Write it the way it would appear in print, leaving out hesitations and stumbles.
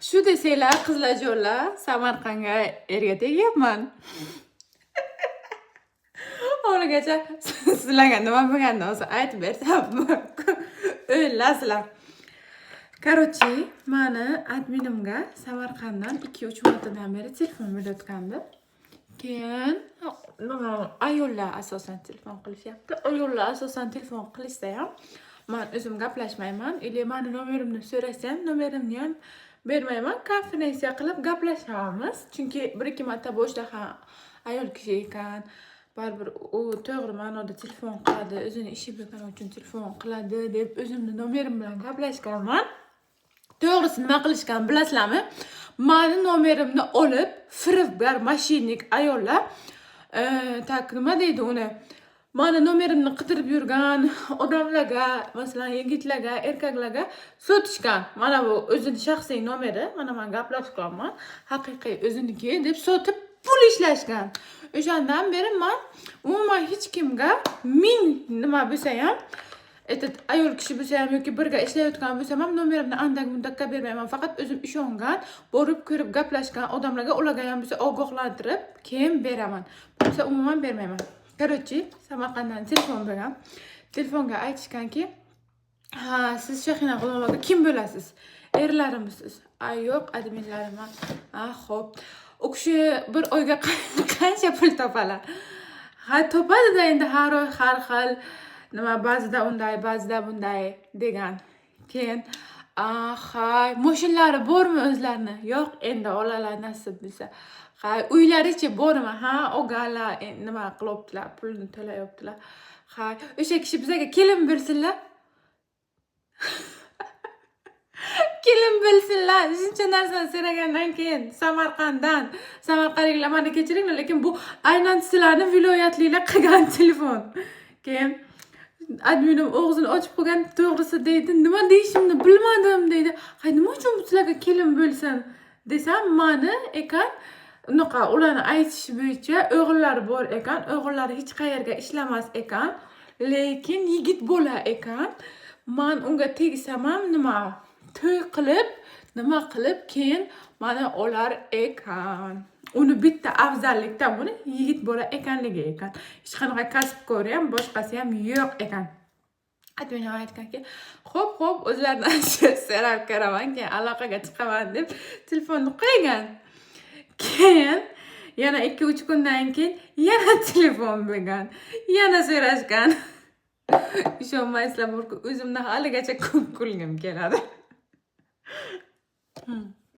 Shu desanglar, qizlarjonlar, Samarqandga erga tegyapman. Holigacha sizlarga nima bo'lganini hozir aytib bersam, o'ylasizlar. Короче, mani adminimga Samarqanddan 2-3 martadan beri telefon bo'layotgandi. Keyin nima, ayollar asosan telefon qilishyapti. Ayollar asosan telefon qilishsa ham, man o'zim gaplashmayman или mani nomerimni so'rasa ham, nomerimni ham bermayman. Konferensiya qilib gaplashamiz. Chunki bir ikki marta boshida ham ayol kishi ekan, baribir u to'g'ri ma'noda telefon qiladi, o'zini ishi bo'lgani uchun telefon qiladi deb o'zimni nomerim bilan gaplashganman. To'g'risi, nima qilishgan bilasizlarmi? Mani nomerimni olib, firibgar, мошенник ayollar, так, nima deydi uni, mani nomerimni qidirib yurgan odamlarga, masalan, yigitlarga, erkaklarga sotishgan. Mana bu o'zini shaxsiy nomeri, mana man gaplashganman, haqiqiy o'ziniki deb sotib pul ishlashgan. O'shandan beri man umuman hech kimga ming nima bo'lsa ham, этот, ayol kishi bo'lsa ham yoki birga ishlayotgan bo'lsam ham, nomerimni andak bundakka bermayman. Faqat o'zim ishongan, borib ko'rib gaplashgan odamlarga, ularga ham bo'lsa ogohlantirib keyin beraman, bo'lmasa umuman bermayman. Короче, Samarqanddan telefon bo'lgan. Telefonga aytishganki, ha, siz Shahina G'ulomovaga kim bo'lasiz, erlarimisiz? A, yo'q, adminlarim. A, ho'p, u kishi bir oyga qancha pul topadilar? Ha, topadida endi, har oy har xil nima, ba'zida unday, ba'zida bunday degan. Keyin, ha, moshinalari bormi o'zlarini? Yo'q, endi oladilar, nasib bo'lsa. Ha, uylarichi bormi? Ha, olganlar, nima qilyaptilar, pulini to'layaptilar. Ha, o'sha kishi bizga kelin bo'lsinlar, kelin bo'lsinlar. Shuncha narsani so'ragandan keyin Samarqanddan, samarqandliklar, mani kechiringlar, lekin bu aynan sizlarni viloyatliklar qilgan telefon. Keyin adminim og'zini ochib qo'ygan. To'g'risi, deydi, nima deyishimni bilmadim, deydi. Ha, nima uchun bu sizlarga kelin bo'lsin desam, mani ekan, unaqa, ularni aytishi bo'yicha o'g'illari bor ekan, o'g'illari hech qayerga ishlamas ekan, lekin yigit bola ekan. Man unga tegsam ham, nima, to'y qilib, nima qilib, keyin mani olar ekan. Uni bitta afzallik tomoni yigit bola ekanligi ekan, hech qanaqa kasb-kori ham, boshqasi ham yo'q ekan. Admin ham aytganki, ho'p, ho'p, o'zlaridan so'rab ko'raman, keyin aloqaga chiqaman deb telefonni qo'ygan. Keyin yana 2-3 kundan keyin yana telefon bo'lgan, yana so'rashgan. Ishonmaysizlar, borku, o'zimdan haligacha kulgim keladi.